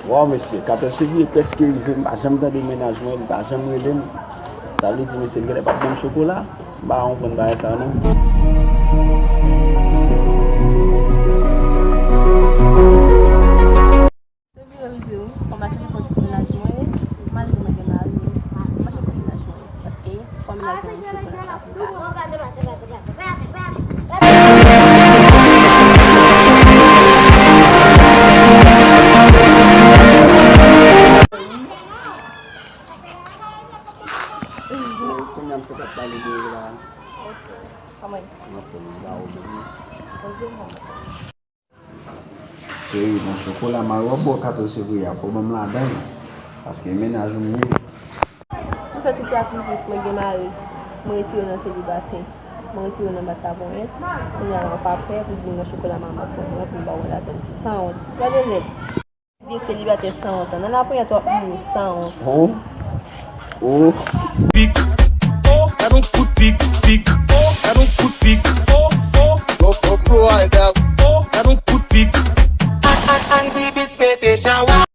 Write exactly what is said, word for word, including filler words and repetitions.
Waw mesye, katòz fevriye prèske rive, m pa janm tande mennaj mwen, li pa janm rele m. Sa vle di mesye, l genlè p ap ban m chokola? M pa konprann bagay sa non. Fevriye rive wi, fò m achte pou mennaj mwen, malgre mwen gen mari, m achte pou mennaj mwen, paske fò mennaj mwen gen chokola sa pou l pa. Kounye a m sot ap pale de yo la. Kòman? M ap fè m ba ou menm. Cheri, nan chokola mari w ap ba w katòz fevriye a, fò w ban m ladan l, paske mennaj ou m ye. M fè tout sakrifis, mwen gen mari, mwen retire w nan selibatè, mwen retire w nan bat lavonyèt, kounye a la w pa pè pou vin nan chokola mama pou mwen, pou m ba w ladan l, sanwont. Gade nèg, vye selibatè sanwont lan, nan laponyèt w ap mouri, sanwont. Oh, oh. Pik, oh, gad on kout pik, pik, oh, gad on kout pik, oh, oh. Go, go, Florida. Oh, gad on kout pik. An, an, Andy Beats mete chawa.